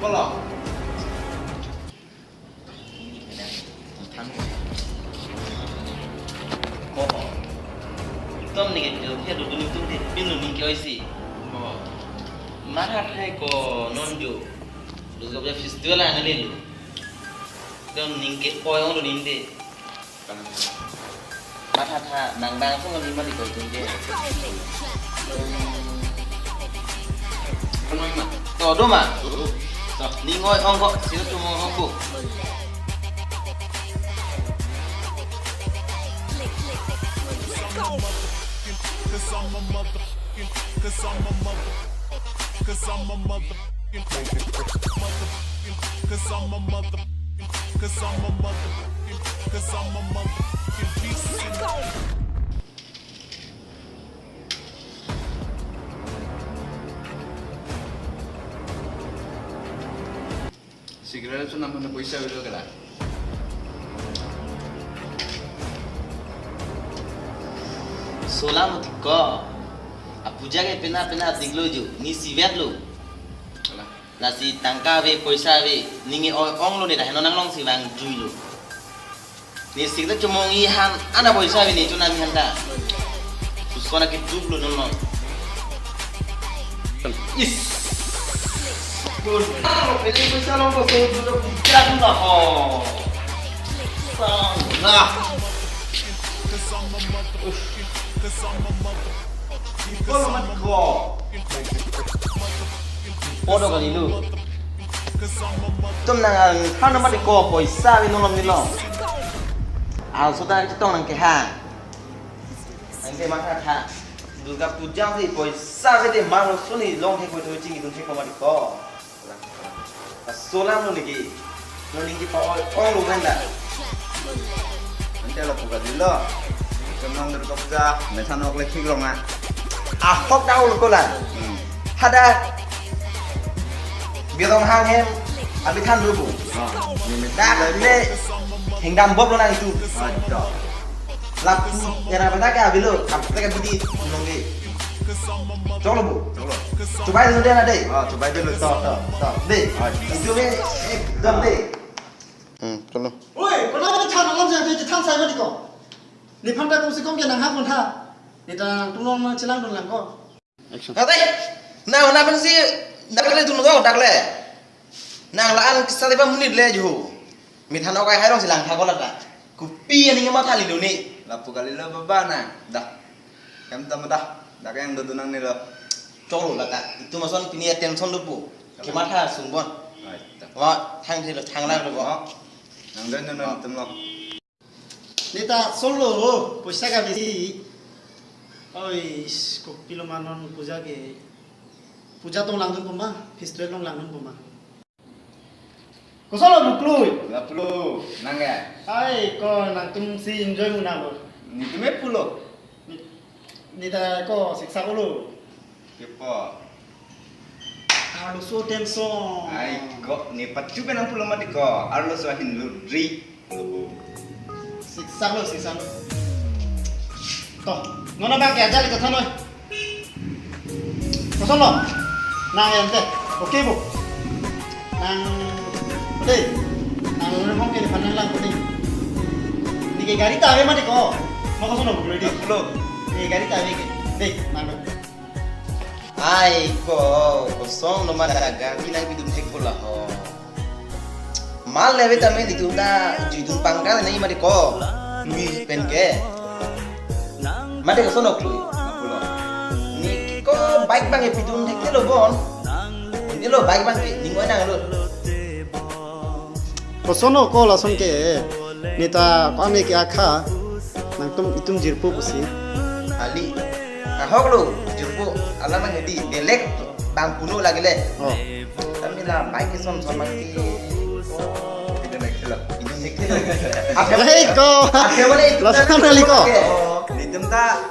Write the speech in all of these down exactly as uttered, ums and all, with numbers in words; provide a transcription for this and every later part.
Bolo. Ko. Tom ni ke jo ke do ni tum de pinu ni ke oisi. Ko. Mara hai ko non jo. Durga Puja festival ang lelu. Tom ni ke poyong lo ni de. Matha tha, nang bang sung ni mali ko tum de. Kono ma? To do ma? To, ning oi-ong ko, sino tu mo-ong ko. Cause I'm a mother, cause I'm a mother, cause I'm a mother, cause I'm a mother, cause I'm a mother, cause I'm a mother, beast. Cigarette chonam aphan poisa avelo kala? Solam utik ko. A puja ke pena pena dinglo ju. Ni sivet lo. Kala? Lasi tangka ave, poisa ave. Ning oi-ong lo ni dah, no nang long si vang jui lo. Ni sikta chomong i han, ana poisa ave ni chonam i han ta. Sus kona ke duk lo non non. Is. Bon. Pele poisa long ko so duk duk duk duk ho. Sang. Nah. Uff. Ipon lo mat ko. Podo kali lu. Tum nang ang hana mat ko poisa ave non lom ni long. Ang sudah chetong nang ke ha. Ang ke masa tha. Durga Puja si poisa ave de mang suni long he ko tu ching itu he ko mat ko. Solam lo niki. Lo niki pa oi ong lo kan da. Ante lapu kalilo. Kemang Durga Puja, methan ok le thik long a. Ahok da ul ko la. Hmm. Hada. Birong hang hem. Abi than lo bu. Ah, ni met- Dak le. Hengdam bop lo nang itu. Ah, do. Lapu era benda ke avelo, kaprek ke bidi nongge. Choklo bu. Choklo. Chubai dun dena dei. Ah, chubai dun. To, to, to. Dei. Ah. Itu me ekdam dei. Hmm, chalo. Oi, kono ke than alam jang dei, than sai mati ko. Ni phan ta kom se kom ke nang ha kon tha. Ni ta nang tulong nang chelang dun lang ko. Action. Ate, na, na pensi, dakle dun ko, dakle. Nang la-an kisa tiba menit le ju. Mithan okai hai rong silang tha ko lata. Kopi ani nge matha lidu ni. Lapu kalilo baba na. Dah. Kam tam dah. Dah yang dodun nang ni lo. Choklo lata. Itu mason pini attention do pu. Ke matha sungbon. Ai, ta. Wa, thang thilo, thang lang do. Wa. Nang dan nang tum lo. Neta solo, poisa ka bisi. Oi, kopilo ma non puja ke. Puja tong langdun puma, festival tong langdun puma. Koson lo buklui? Lapu lo, nang ya? Ai, ko nangtum si enjoy muna lo. Ni tume pulo. Ni, neta ko siksa ko lo. Kepo. Arloso tension. Ai ko, ne pachu penang pulo mati ko. Arloso ahin ludri. Siksa lo, siksa lo. To, non abang ke ajali kotha noi. Koson lo. Nang ente. Oke bu. Nang, dei. Nang lo mong ke di panang lang dei. Ni ke gari ta ave mati ko. Mo koson lo bu dei. Lo. Ni gari ta ave ke. Dei, nang lo. Ai ko, kosong nomor dagang, pinang pidun hek bola ho. Mal lewe tame di tunda, jui dun pangkal nai mari ko. Lui pen ke. Mate koson ok lui. Pulo. Ni ko bike bang e pidun hek lo bon. Ni lo bike bang ke, ni ngoi nang lo. Koson ok ko lason ke. Neta ko ame ke akha. Nangtum itum jirpo pusi. Ali. Ahok lo, jirpo. Alam hedi, belek bang puno lagi le. Oh. Kami la bike son son mati. Oh, tidak naik sila. Ini naik sila. Hei ko. Akhirnya itu. Lason kali ko. Nitum ta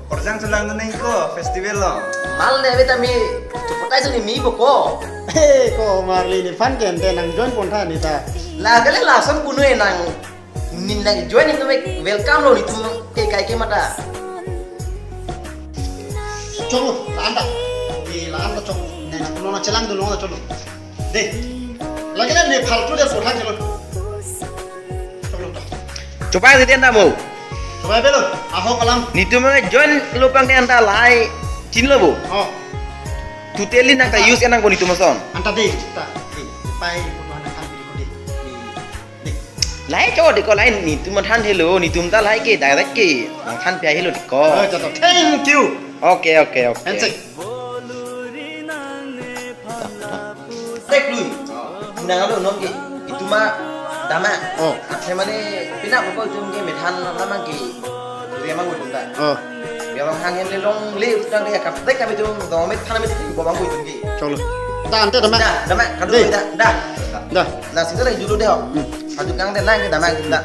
korjang selang neng ko festival lo. Mal ne beta mi cepetai sini mi boko. Hei ko Marli ni fan ke ente nang join pon tha neta. Lagi le lason puno nang. Nin nang join itu mek welcome lo nitum ke kai ke mata. Choklo, la-an ta. Di la-an ta chok. Nang nang chelang dolo choklo. Dei. Lagi na ne faltu de sothan chalo. Choklo to. Chopai si den ta mo. Chopai belo. Ahok alam. Netum join lo pang den ta lahai chinilo bo. Oh. Totally nang ta use nangpo netum ason. Anta de ta. Pai ko na kan bili ko de. Lahai cho de ko lahai netum than helo, netum ta lahai ke direct ke nangthan pi helo de ko. Oh, chalo. Thank you. Okay, okay, okay. Handshake. Tek lui. Nang alo non ke. Itum ma dam ma. Oh. Athe mane pina ko itum ke methan lam ke. Dia mang itum ta. Oh. Dia mang hang hem le longle utang dia kap tek kami itum do methan met ko bang itum ke. Choklo. Ta ante dam ma. Da, dam ma. Kadu Dei. Da, da. Da. Na sita lagi dulu deh. Hmm. Kadu kang deh nang ke dam ma itum ta.